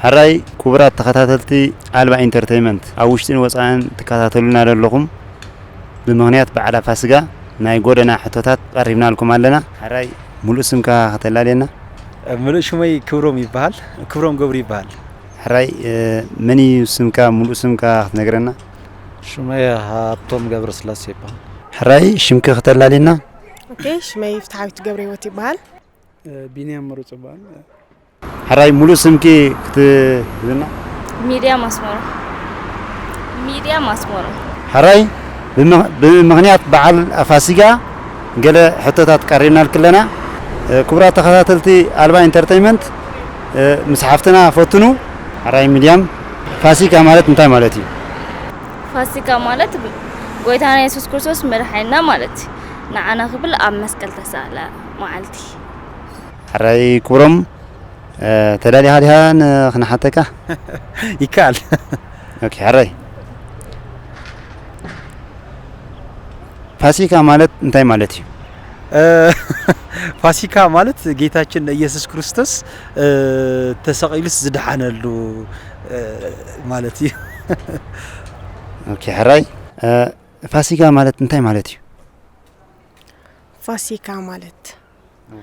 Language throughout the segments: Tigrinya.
ሕራይ ክቡራት ተኸታተልቲ ኣልባ ኢንተርተይመንት፣ ኣብ ውሽጥን ወጻእን ትከታተሉና ዘለኹም፣ ብምኽንያት በዓላ ፋሲጋ ናይ ጎደና ሕቶታት ቀሪብናልኩም ኣለና። ሕራይ፣ ሙሉእ ስምካ ከተላልየና? ምሉእ ሽመይ ክብሮም ይበሃል። ክብሮም ገብሩ ይበሃል። ሕራይ፣ እ፣ መን እዩ ስምካ፣ ሙሉእ ስምካ ክትነግረና? ሽመይ ሃብቶም ገብረስላሴ ይበሃል። ሕራይ፣ ሽምኪ ከተላልየና? ኦኬ፣ ሽመይ ፍትሓዊት ገብረህይወት ይበሃል። እ፣ ቢንያም ምሩጽ ይበሃል። ሕራይ፣ ሙሉእ ስምኪ ክትህብና? ሚድያ ማስመሮ። ሚድያ ማስመሮ። ሕራይ፣ ብም-፣ ብምኽንያት በዓል ፋሲጋ ገለ ሕቶታት ቀሪብናልክለና። እ፣ ክቡራት ተኸታተልቲ ኣልባ ኢንተርተይመንት፣ እ፣ ምስ ሓፍትና ፈትኑ። ሕራይ ሚድያም፣ ፋሲጋ ማለት እንታይ ማለት እዩ? ፋሲጋ ማለት ጎይታና የሱስ ክርስቶስ መድሓኒና ማለት እዩ። ንዓና ክብል ኣብ መስቀል ተሳእለ መዓልቲ። ሕራይ ክብሮም፣ እ፣ ተዳሊኻ ዲኻ ን-፣ ክንሓተካ? ይከኣል። ኦኬ፣ ሕራይ። ፋሲካ ማለት እንታይ ማለት እዩ? እ፣ ፋሲካ ማለት ጌታችን ኢየሱስ ክርስቶስ፣ እ፣ ተሰቒሉስ ዝደሓነሉ፣ እ፣ ማለት እዩ። ኦኬ፣ ሕራይ። እ፣ ፋሲካ ማለት እንታይ ማለት እዩ? ፋሲካ ማለት፣ እ።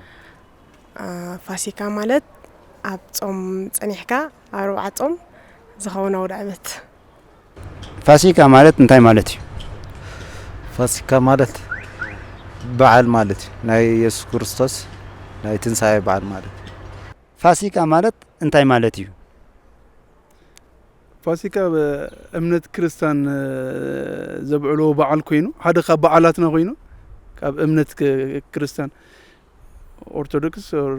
እ፣ ፋሲካ ማለት ኣብ ጾም ጸኒሕካ፣ ኣብ ኣርብዓ ጾም ዝኸውን ኣውደ ዓመት። ፋሲካ ማለት እንታይ ማለት እዩ? ፋሲካ ማለት በዓል ማለት እዩ። ናይ የሱስ ክርስቶስ ናይ ትንሳኤ በዓል ማለት እዩ። ፋሲካ ማለት እንታይ ማለት እዩ? ፋሲካ ብ-፣ እምነት ክርስቲያን፣ እ፣ ዘብዕልዎ በዓል ኮይኑ፣ ሓደ ካብ በዓላትና ኮይኑ፣ ካብ እምነት ክ-፣ ክርስቲያን ኦርቶዶክስ ኦር፣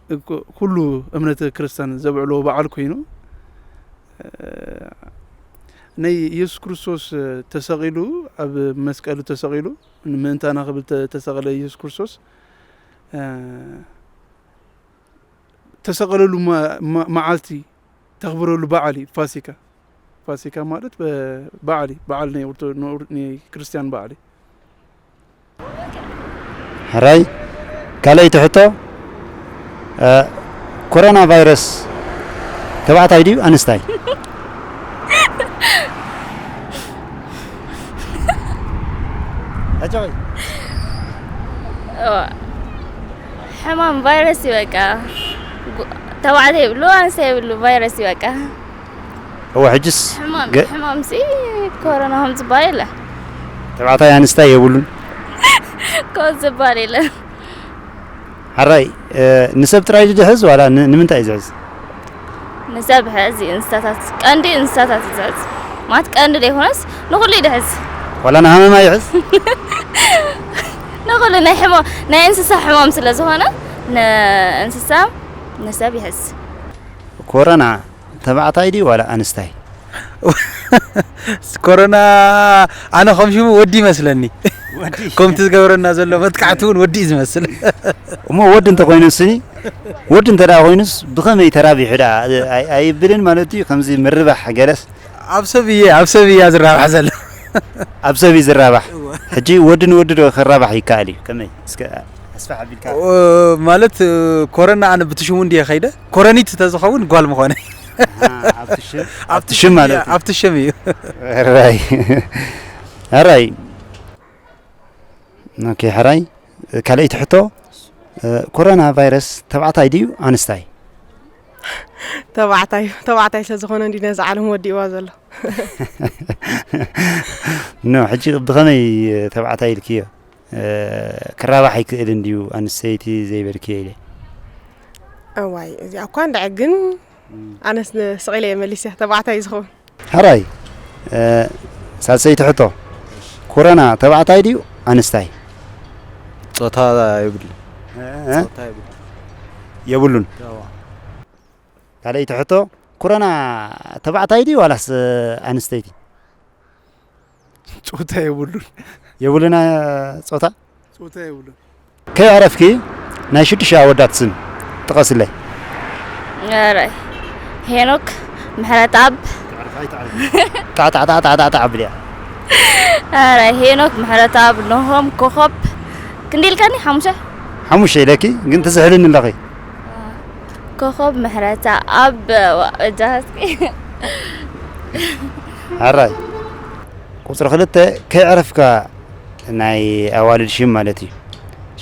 እ፣ ኩ-፣ ኩሉ እምነት ክርስቲያን ዘብዕልዎ በዓል ኮይኑ፣ እ፣ ናይ ኢየሱስ ክርስቶስ፣ እ፣ ተሰቒሉ፣ ኣብ መስቀሉ ተሰቒሉ፣ ንምእንታና ክብል ተ-፣ ተሰቐለ ኢየሱስ ክርስቶስ፣ እ፣ ተሰቐለሉ ማ-፣ ማ-፣ መዓልቲ ተኽብረሉ በዓል እዩ ፋሲካ። ፋሲካ ማለት በ-፣ በዓል እዩ። በዓል ናይ ኦርቶ-፣ ናይ ኦር-፣ ናይ ክርስቲያን በዓል እዩ። ሕራይ፣ ካልኣይቲ ሕቶ፣ እ፣ ኮሮና ቫይረስ ተባዕታይ ድዩ ኣንስታይ? ኣጆኺ። እዋ። ሕማም ቫይረስ እዩ በቃ። ጉ-፣ ተባዕታይ የብሉ፣ ኣንስታይ የብሉ፣ ቫይረስ እዩ በቃ። እወ፣ ሕጅስ ሕማም፣ ገ-፣ ሕማምሲ ኮሮና ከም ዝበሃል የለ። ተባዕታይ ኣንስታይ የብሉን። ከምኡ ዝበሃል የለ። ሕራይ፣ እ፣ ንሰብ ጥራይ ድዩ ዝሕዝ ዋላ ን-፣ ንምንታይ እዩ ዝሕዝ? ንሰብ ሕዝ እዩ፣ እንስሳታት፣ ቀንዲ እንስሳታት እዩ ዝሕዝ። ማለት ቀንዲ ዘይኮነስ ንኹሉ እዩ ዝሕዝ። ዋላ ንሃመማ ይሕዝ? ንኹሉ ናይ ሕሞ-፣ ናይ እንስሳ ሕማም ስለ ዝኾነ ንእንስሳ ንሰብ ይሕዝ። ኮሮና ተባዕታይ ድዩ ዋላ ኣንስታይ? ኮሮና ኣነ ከም ሽሙ ወዲ ይመስለኒ። ወዲ? ከምቲ ዝገብረና ዘሎ መጥቃዕቲ እውን ወዲ እዩ ዝመስል። እሞ ወዲ እንተኾይኑ ስኒ፣ ወዲ እንተ ደኣ ኮይኑስ ብኸመይ ተራቢሑ ደኣ? ኣይ-፣ ኣይብልን ማለት እዩ፣ ከምዚ ምርባሕ ገለስ? ኣብ ሰብ እየ፣ ኣብ ሰብ እያ ዝራባሕ ዘሎ። ኣብ ሰብ እዩ ዝራባሕ። እወ። ሕጂ ወዲ ንወዲ ዶ ክራባሕ ይከኣል እዩ? ከመይ? እስከ ኣስፋሕ ኣቢልካ። ኦ፣ ማለት፣ ኮረና ኣነ ብቲ ሽሙ እንድየ ከይደ፣ ኮረኒት ተዝኸውን ጓል ምኾነ። ኣሃ፣ ኣብቲ ሽም፣ ኣብቲ ኣብቲ ሽም ሽም ማለት እያ፣ እዩ። ኣብቲ ሽም እዩ። ሕራይ። ሕራይ። ኦኬ፣ ሕራይ። ካልኣይቲ ሕቶ፣ እ፣ ኮሮና ቫይረስ ተባዕታይ ድዩ ኣንስታይ? ተባዕታይ፣ ተባዕታይ ስለ ዝኾነ እንዲ ነዛ ዓለም ወዲእዋ ዘሎ። ኖ፣ ሕጂ ብኸመይ ተባዕታይ ኢልክዮ? እ፣ ክራባሕ ኣይክእልን ድዩ ኣንስተይቲ ዘይበልክዮ ኢለ። እዋይ፣ እዚኣ እኳ እንድዒ ግን እም። ኣነስ ን-፣ ስቕ ኢለ እየ መሊሰ፣ ተባዕታይ እዩ ዝኸውን። ሕራይ፣ እ፣ ሳልሰይቲ ሕቶ፣ ኮረና ተባዕታይ ድዩ ኣንስታይ? ጾታ የብሉን። እ፣ እ? ጾታ የብሉን። የብሉን። እዋ። ካልኣይቲ ሕቶ፣ ኮረና ተባዕታይ ድዩ ዋላስ ኣንስተይቲ? ጾታ የብሉን። የብሉን፣ እ፣ ጾታ? ጾታ የብሉን። ከየዕረፍኪ ናይ ሽዱሽተ ኣወዳት ስም ጥቐስለይ። ኧረ፣ ሄኖክ፣ ምሕረተኣብ። ጣዕጣዕጣዕጣዕጣዕ ኣብልያ። ኧረ፣ ሄኖክ፣ ምሕረተኣብ፣ ኖሆም፣ ኮኾብ። ክንደይ ኢልካኒ? ሓሙሽተ? ሓሙሽተ ኢለኪ፣ ግን ትዝሕልኒ ኣለኺ። ኮኸብ ምሕረታ ኣብ እጃትኪ። ሕራይ ቁፅሪ ክልተ ከይዕረፍካ ናይ ኣዋልድ ሽም ማለት እዩ።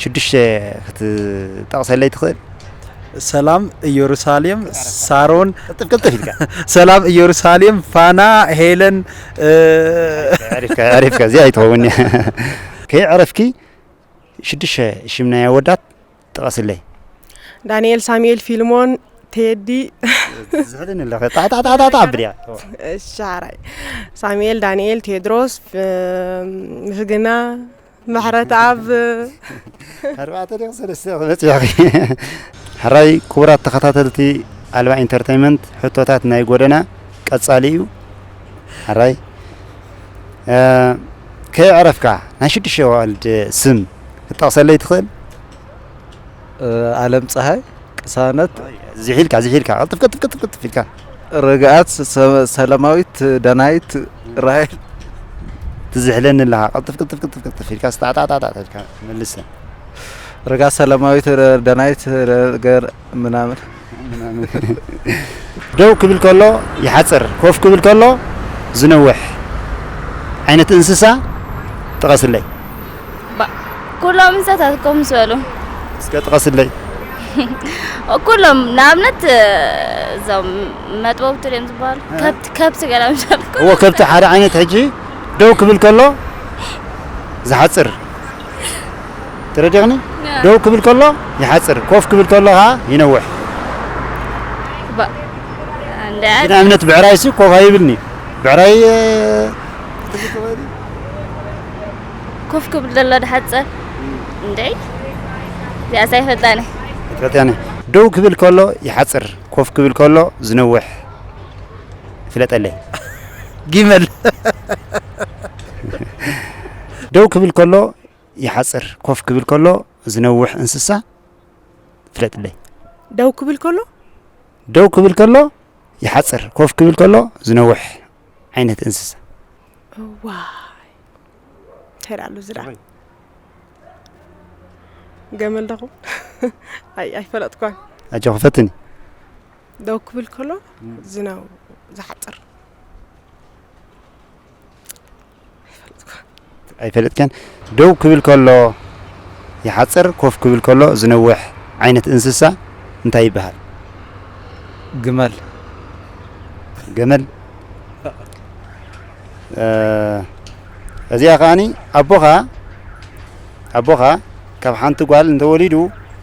ሽዱሽተ ክትጠቕሰለይ ትኽእል? ሰላም ኢየሩሳሌም፣ ሳሮን። ቅልጥፍ ቅልጥፍ ኢልካ። ሰላም ኢየሩሳሌም፣ ፋና፣ ሄለን። ዕሪፍካ ዕሪፍካ እዚኣ ኣይትኸውን እያ። ከይዕረፍኪ ሽዱሽተ ሽም ናይ ኣወዳት ጥቐስለይ። ዳንኤል፣ ሳሙኤል፣ ፊልሞን፣ ቴዲ። ዝሕልን ኣለኸ ጣጣጣጣጣ ኣብድያ። ሻራይ ሳሙኤል፣ ዳንኤል፣ ቴድሮስ፣ ምስግና፣ ምሕረት ኣብ። ኣርባዕተ ደቂ ሰለስተ መፅያኺ። ሕራይ ክቡራት ተኸታተልቲ ኣልባ ኢንተርቴይመንት፣ ሕቶታት ናይ ጎደና ቀፃሊ እዩ። ሕራይ ከይዕረፍካ ናይ ሽዱሽተ ኣዋልድ ስም ክትጠቕሰለይ ትኽእል? ኣለም ፀሃይ፣ ቅሳነት። ዝሒልካ ዝሒልካ ቅልጥፍ ቅልጥፍ ቅልጥፍ ቅልጥፍ ኢልካ። ርግኣት፣ ሰ- ሰላማዊት፣ ደናይት፣ ራሄል። ትዝሕለኒ ኣለኻ። ቅልጥፍ ቅልጥፍ ቅልጥፍ ቅልጥፍ ኢልካ ስታዕጣዕጣዕጣዕ ኢልካ መልሰ። ርግኣት፣ ሰላማዊት፣ ደናይት፣ ገር ምናምን። ደው ክብል ከሎ ይሓፅር፣ ኮፍ ክብል ከሎ ዝነውሕ ዓይነት እንስሳ ጥቐስለይ። ኩሎም እንስሳታት እኮ ምስ በሉ እስከ ጥቐስለይ። ኩሎም ንኣብነት እዞም መጥበብቲ ድዮም ዝበሃሉ ከብቲ ከብቲ ገለ ምስ በልኩ እዎ ከብቲ ሓደ ዓይነት ሕጂ ደው ክብል ከሎ ዝሓፅር ተረዲቕኒ። ደው ክብል ከሎ ይሓፅር፣ ኮፍ ክብል ከሎ ከዓ ይነውሕ። ባ- እንደ ንኣብነት ብዕራይ ሲ ኮፍ ኣይብልኒ። ብዕራይ ኮፍ ክብል ዘሎ ድሓፀር እንደ እዚኣስ ኣይፈልጣነ ፈትያነ ደው ክብል ከሎ ይሓፅር፣ ኮፍ ክብል ከሎ ዝነውሕ። ፍለጠለይ። ጊመል። ደው ክብል ከሎ ይሓፅር፣ ኮፍ ክብል ከሎ ዝነውሕ እንስሳ። ፍለጥለይ። ደው ክብል ከሎ ደው ክብል ከሎ ይሓፅር፣ ኮፍ ክብል ከሎ ዝነውሕ ዓይነት እንስሳ። ዋይ፣ እንታይ ደኣ ኣሎ እዚ ደኣ? ገመል ደኹም? ኣይ ኣይፈለጥኳን። ኣጆኺ ፈትኒ። ደው ክብል ከሎ ዝነው ዝሓፅር። ኣይፈለጥክን። ደው ክብል ከሎ ይሓፅር፣ ኮፍ ክብል ከሎ ዝነውሕ ዓይነት እንስሳ እንታይ ይበሃል? ግመል። ገመል። እዚኣ ከዓኒ ኣቦኻ ኣቦኻ ካብ ሓንቲ ጓል እንተወሊዱ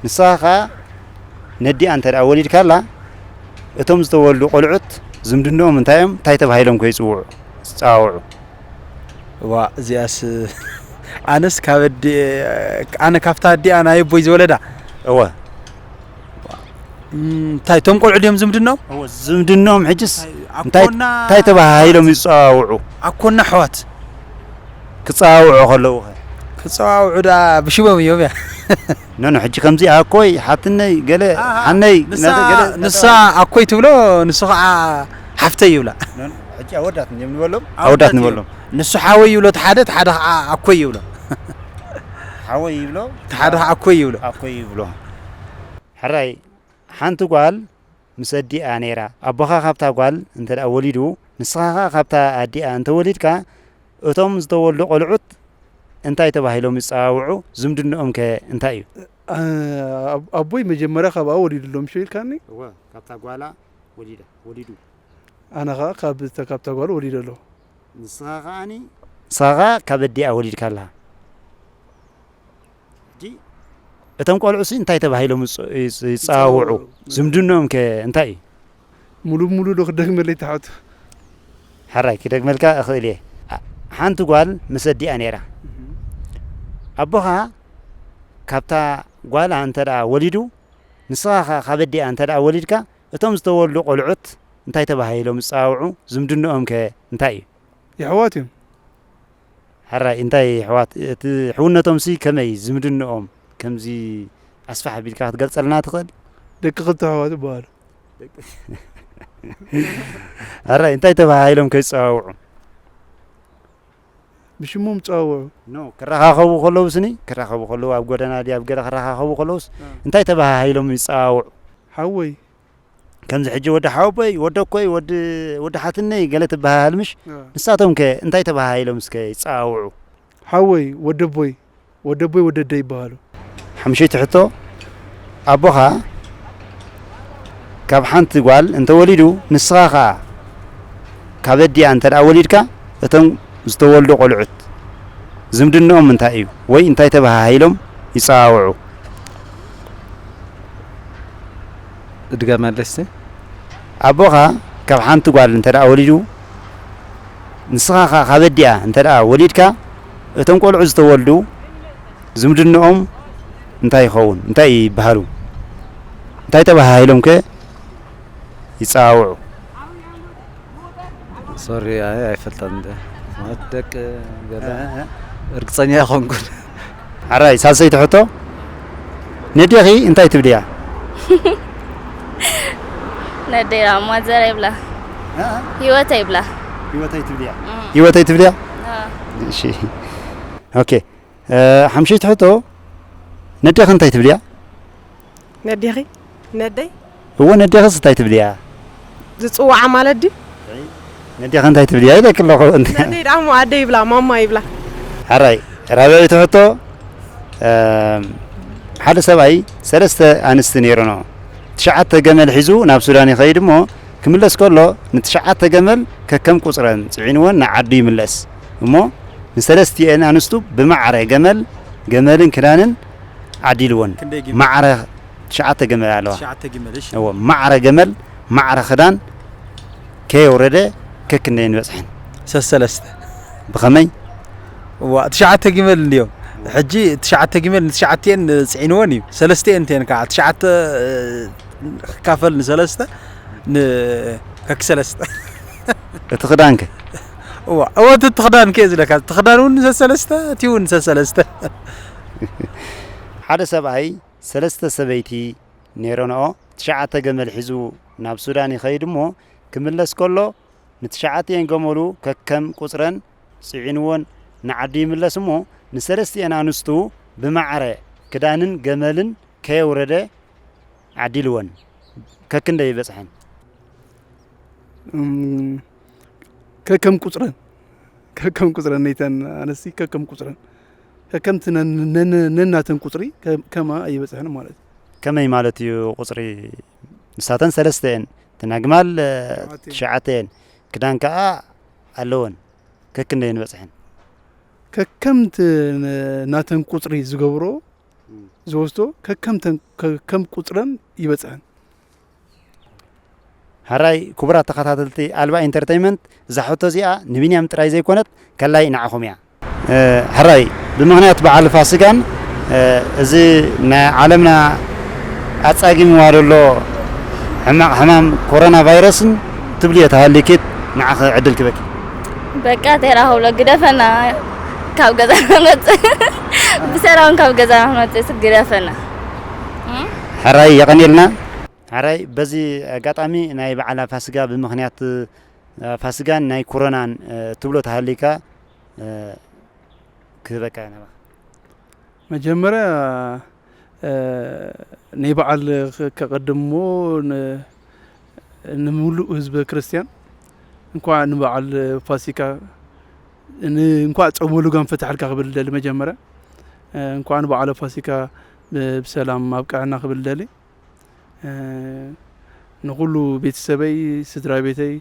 ንስኻ ከኣ ነዲኣ እንተ ደኣ ወሊድካላ እቶም ዝተወልዱ ቆልዑት ዝምድንኦም እንታይ እዮም? እንታይ ተባሂሎም ከ ይፅውዑ? ዝፀዋውዑ? ዋ እዚኣስ ኣነስ ካብ ኣዲ ኣነ ካብታ ኣዲኣ ናይ ኣቦይ ዝወለዳ እወ እንታይ እቶም ቆልዑ ድዮም ዝምድኖም? እወ ዝምድንኦም ሕጅስ እንታይ ኣኮና እንታይ ተባሂሎም ይፀዋውዑ? ኣኮና ኣሕዋት ክፀዋውዑ ከለዉ ኸ? ክፀዋውዑ ደኣ ብሽሞም እዮም እያ ኖ ኖ ሕጂ ከምዚ ኣኮይ ሓትነይ ገለ ኣሃ፣ ሓነይ ንሳ ነተ- ገለ ንሳ ኣኮይ ትብሎ ንሱ ከዓ ሓፍተይ ይብላ ኖ ኖ፣ ሕጂ ኣወዳት እዮም ንበሎም ኣወዳት ንበሎም ንሱ ሓወይ ይብሎ እቲ ሓደ እቲ ሓደ ከዓ ኣኮይ ይብሎ ሓወይ ይብሎ እቲ ሓደ ከዓ ኣኮይ ይብሎ ኣኮይ ይብሎ ሕራይ ሓንቲ ጓል ምስ ኣዲኣ ነይራ ኣቦኻ ካብታ ጓል እንተ ደኣ ወሊዱ ንስኻ ኸዓ ካብታ ኣዲኣ እንተ ወሊድካ እቶም ዝተወልዱ ቆልዑት እንታይ ተባሂሎም ይጸዋውዑ? ዝምድንኦም ከ እንታይ እዩ? ኣቦይ መጀመርያ ካብኣ ወሊዱ ኣሎ ምሽ ኢልካኒ? እወ ካብታ ጓላ ወሊዳ ወሊዱ። ኣነ ኸዓ ካብ እታ ካብታ ጓል ወሊደ ኣለኹ። ንስኻ ኸዓኒ ንስኻ ኸዓ ካብ ኣዲኣ ወሊድካ ኣለኻ። ሕጂ እቶም ቆልዑ ሲ እንታይ ተባሂሎም ይጽ- ይጽ- ይጸዋውዑ? ዝምድንኦም ከ እንታይ እዩ? ሙሉ ሙሉ ዶ ክደግመለይ ትሓቱ? ሕራይ ክደግመልካ እኽእል እየ። ሓንቲ ጓል ምስ ኣዲኣ ነይራ። ኣቦኻ ካብታ ጓላ እንተ ደኣ ወሊዱ ንስኻ ኸዓ ካብ ኣዲኣ እንተ ደኣ ወሊድካ እቶም ዝተወልዱ ቆልዑት እንታይ ተባሂሎም ይጸዋውዑ? ዝምድንኦም ከ እንታይ እዩ? የሕዋት እዮም። ሕራይ እንታይ የሕዋት እቲ ሕውነቶም ሲ ከመይ ዝምድንኦም ከምዚ ኣስፋሕ ኣቢልካ ክትገልጸልና ትኽእል? ደቂ ክልተ ኣሕዋት ይበሃሉ። ሕራይ እንታይ ተባሂሎም ከይጸዋውዑ? ብሽሞም ይጸዋውዑ። ኖ ክረኻኸቡ ከለዉ ስኒ ክራኸቡ ከለዉ ኣብ ጎደና ድዩ ኣብ ገለ ክረኻኸቡ ከለዉስ እንታይ ተባሃሂሎም ይጸዋውዑ? ሓወይ ከምዚ ሕጂ ወዲ ሓወቦይ፣ ወዲ ኣኮይ፣ ወዲ፣ ወዲ ሓትነይ ገለ ትበሃሃል ምሽ? ኣዎ። ንሳቶም ከ እንታይ ተበሃሂሎም እስከ ይጸዋውዑ? ሓወይ፣ ወዲ ኣቦይ፣ ወዲ ኣቦይ፣ ወዲ ኣደይ ይበሃሉ። ሓምሸይቲ ሕቶ፣ ኣቦኻ ካብ ሓንቲ ጓል እንተወሊዱ፣ ንስኻ ኸኣ ካብ ኣዲኣ እንተ ደኣ ወሊድካ፣ እቶም ዝተወልዱ ቆልዑት ዝምድንኦም እንታይ እዩ? ወይ እንታይ ተበሃሂሎም ይጸዋውዑ? እድገ መልስ። ኣቦኻ ካብ ሓንቲ ጓል እንተ ደኣ ወሊዱ፣ ንስኻ ኸኣ ካብ ኣዲኣ እንተ ደኣ ወሊድካ፣ እቶም ቆልዑ ዝተወልዱ ዝምድንኦም እንታይ ይኸውን? እንታይ ይበሃሉ? እንታይ ተበሃሂሎም ከ ይጸዋውዑ? ሶሪ፣ ኣይ፣ ኣይፈልጠን እንደ ማለት ደቂ ገለ እ፣ እ። እርግጸኛ ኣይኮንኩን። ሓራይ፣ ሳልሰይቲ ሕቶ፣ ነዴኺ እንታይ ትብልያ? ነደይ ማዘር ይብላ። እ፣ እ። ህይወት ይብላ። ህይወተይ ትብልያ? እም። ህይወተይ ትብልያ? አ። እሺ። ኦኬ። እ፣ ሓምሸይቲ ሕቶ፣ ነዴኺ እንታይ ትብልያ? ነዴኺ? ነደይ? እወ፣ ነዴኽስ እንታይ ትብልያ? ዝጽዋዓ ማለት ድዩ? ነዴኺ እንታይ ትብልያ ኢለኪ ኣለኹ። ነደይ ደኣ እሞ ኣደይ ይብላ፣ ማማ ይብላ። ሓራይ፣ ራብዐይቲ ሕቶ፣ እም፣ ሓደ ሰብኣይ ሰለስተ ኣንስቲ ነይሩኖ። ትሽዓተ ገመል ሒዙ ናብ ሱዳን ይኸይድ እሞ፣ ክምለስ ከሎ ንትሽዓተ ገመል ከከም ቁጽረን ጽዒንወን ንዓዱ ይምለስ። እሞ ንሰለስቲኤን ኣንስቱ ብማዕረ ገመል፣ ገመልን ክዳንን ዓዲልወን። ክንደይ ገመል? ማዕረ ትሽዓተ ገመል ኣለዋ። ትሽዓተ ገመል፣ እሺ። እዎ፣ ማዕረ ገመል፣ ማዕረ ክዳን ከየውረደ ከክንደየን በጽሐን? ሰሰለስተ። ብኸመይ? እዋ፣ ትሽዓተ ገመል እንድዮም። ሕጂ ትሽዓተ ገመል ንትሽዓቲኤን ጽዒንወን እዩ። ሰለስቲኤን እንተየን ከዓ፣ ትሽዓተ፣ እ፣ ክካፈል ንሰለስተ፣ ን-፣ ከክሰለስተ። እቲ ክዳንከ? እዋ፣ እወ፣ እቲ ክዳንከ እዩ ዝለካ። እቲ ክዳን እውን ንሰሰለስተ፣ እቲ እውን ንሰሰለስተ። ሓደ ሰብኣይ ሰለስተ ሰበይቲ ነይረንኦ፣ ትሽዓተ ገመል ሒዙ ናብ ሱዳን ይኸይድ እሞ፣ ክምለስ ከሎ፣ ንትሽዓቲኤን ገመሉ ከከም ቁጽረን ጽዒንወን ንዓዱ ይምለስ እሞ፣ ንሰለስቲኤን ኣንስቱ ብማዕረ ክዳንን ገመልን ከየውረደ ዓዲልወን። ከክንደይ ይበጽሐን? እም፣ ከከም ቁጽረን፣ ከከም ቁጽረን ነይተን ኣንስቲ ከከም ቁጽረን፣ ከከምቲ ነን-፣ ነን-፣ ነናተን ቁጽሪ ከ-፣ ከማ ይበጽሐን ማለት እዩ። ከመይ ማለት እዩ ቁጽሪ? ንሳተን ሰለስተ እየን። እተን ኣግማል፣ እ፣ ትሽዓተ እየን። ትሽዓተ እየን። ክዳን ከኣ ኣለወን። ከክንደየን በጽሐን? ከከምቲ ን-፣ ናተን ቁጽሪ ዝገብሮ፣ እም። ዝወስዶ፣ ከከምተን፣ ከከም ቁጽረን ይበጽሐን። ሕራይ ክቡራት ተኸታተልቲ ኣልባ ኢንተርተይመንት፣ እዛ ሕቶ እዚኣ ንቢንያም ጥራይ ዘይኮነት፣ ከላይ ንዓኹም እያ። እ፣ ሕራይ፣ ብምኽንያት በዓል ፋሲጋን፣ እ፣ እዚ ናይ ዓለምና ኣጻጊምዋ ዘሎ ሕማቕ ሕማም ኮሮና ቫይረስን ትብልዮ ተሃሊኪ ንዓኺ ዕድል ክበኪ። በቃ ተራ ክብሎ ግደፈና፣ ካብ ገዛ ንወጽእ። ብሰላም ካብ ገዛ ንወጽእ ግደፈና። እም? ሕራይ፣ የቐንየልና። ሕራይ፣ በዚ ኣጋጣሚ ናይ በዓል ፋሲጋ ብምኽንያት፣ እ፣ ፋሲጋን ናይ ኮሮናን፣ እ፣ ትብሎ ተሃሊካ፣ እ፣ ክህበካ እየ ናባኻ። መጀመርያ፣ እ፣ ናይ በዓል ከ-፣ ከቐድም እሞ ን-፣ ንምሉእ ህዝበ ክርስትያን እንኳዕ ንበዓል ፋሲካ ን-፣ እንኳዕ ጾመ ልጓም ፈታሕልካ ክብል ደሊ። መጀመርያ፣ እ፣ እንኳዕ ንበዓለ ፋሲካ ብ-፣ ብሰላም ኣብቅዐና ክብል ደሊ። እ፣ ንኹሉ ቤተሰበይ፣ ስድራ ቤተይ፣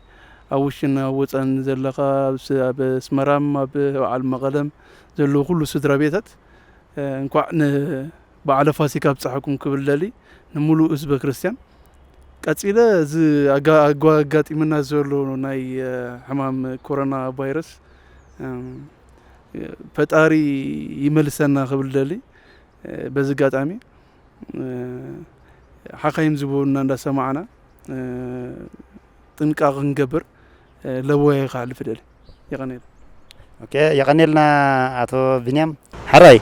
ኣብ ውሽጥን ኣብ ወጻን ዘለኻ፣ ኣብ ስ-፣ ኣብ ኣስመራም፣ ኣብ በዓል መቐለም ዘለዉ ኩሉ ስድራ ቤታት፣ እ፣ እንኳዕ ንበዓለ ፋሲካ ኣብጽሓኩም ክብል ደሊ፣ ንምሉእ ህዝበ ክርስትያን። ቀጺለ፣ እዚ ኣጋ-፣ ኣጋ-፣ ኣጋጢምና ዘሎ ናይ፣ እ፣ ሕማም ኮሮና ቫይረስ፣ እም፣ ፈጣሪ ይመልሰና ክብል ደሊ። እ፣ በዚ ኣጋጣሚ፣ እ፣ ሓኻይም ዝብሉና እንዳሰማዕና፣ እ፣ ጥንቃቐ ክንገብር፣ እ፣ ለበዋይ ክሓልፍ እደሊ። የቐንየልና። ኦኬ፣ የቐንየልና ኣቶ ቢንያም። ሕራይ፣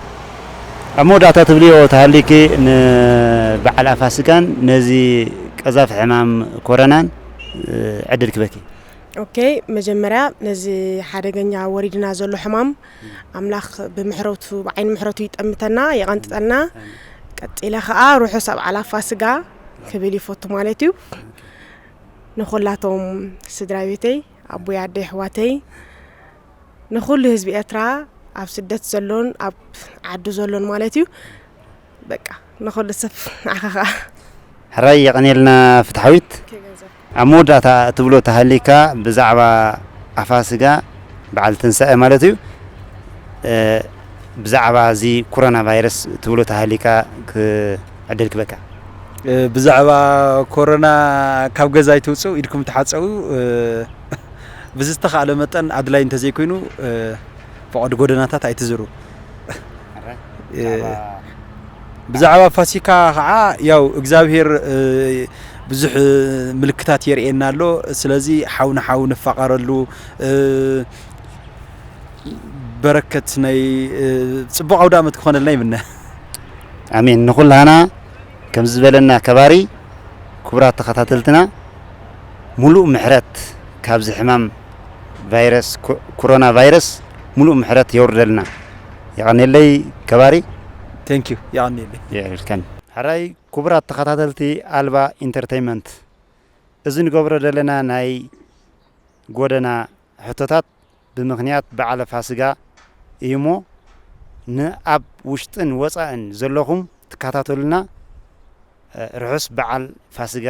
ኣብ መወዳእታ ትብልዮ ተሃሊኪ ንበዓል ኣፋሲጋን ነዚ ቀዛፊ ሕማም ኮረናን፣ እ፣ ዕድል ክበኪ። ኦኬ፣ መጀመርያ ነዚ ሓደገኛ ወሪድና ዘሎ ሕማም ኣምላኽ ብምሕረቱ፣ ብዓይኒ ምሕረቱ ይጠምተና፣ ይቐንጥጠልና። ኣሜን። ቀጺለ ኸኣ ርሑስ ኣብዓል ኣፋስጋ ክብል ይፈቱ ማለት እዩ። ኦኬ። ንኹላቶም ስድራ ቤተይ፣ ኣቦይ፣ ኣደይ፣ ኣሕዋተይ፣ ንኹሉ ህዝቢ ኤርትራ፣ ኣብ ስደት ዘሎን ኣብ ዓዱ ዘሎን ማለት እዩ። በቃ ንኹሉ ሰብ፣ ንዓኻ ኸኣ። ሕራይ የቐንየልና ፍትሓዊት። ኣብ መወዳእታ እትብሎ ተሃሊካ ብዛዕባ ኣፋስጋ በዓል ትንሳኤ ማለት እዩ። እ፣ ብዛዕባ እዚ ኮሮና ቫይረስ እትብሎ ተሃሊካ ክ-፣ ዕድል ክበካ። እ፣ ብዛዕባ ኮሮና ካብ ገዛ ኣይትውፅኡ፣ ኢድኩም ተሓፀቡ። እ፣ ብዝተኻእለ መጠን ኣድላይ እንተዘይኮይኑ፣ እ፣ ፈቐድ ጎደናታት ኣይትዝሩ። እ፣ ብዛዕባ ፋሲካ ከዓ ያው እግዚኣብሔር፣ እ፣ ብዙሕ ምልክታት የርእየና ኣሎ። ስለዚ ሓው ንሓው ንፋቐረሉ፣ እ፣ በረከት ናይ፣ እ፣ ጽቡቕ ኣውደ ዓመት ክኾነልና ይምነ። ኣሜን። ንኹላህና ከም ዝበለና ከባሪ ክቡራት ተኸታተልትና ሙሉእ ምሕረት ካብዚ ሕማም ቫይረስ ኮ-፣ ኮሮና ቫይረስ ሙሉእ ምሕረት የውርደልና። የቐንየለይ ከባሪ። ቴንክ ዩ። የቐንየለይ። የዕልልከን። ሕራይ ክቡራት ተኸታተልቲ ኣልባ ኢንተርቴይንመንት፣ እዚ ንገብሮ ዘለና ናይ ጎደና ሕቶታት ብምኽንያት በዓለ ፋስጋ እዩ እሞ፣ ንኣብ ውሽጥን ወጻእን ዘለኹም ትከታተሉና፣ እ፣ ርሑስ በዓል ፋስጋ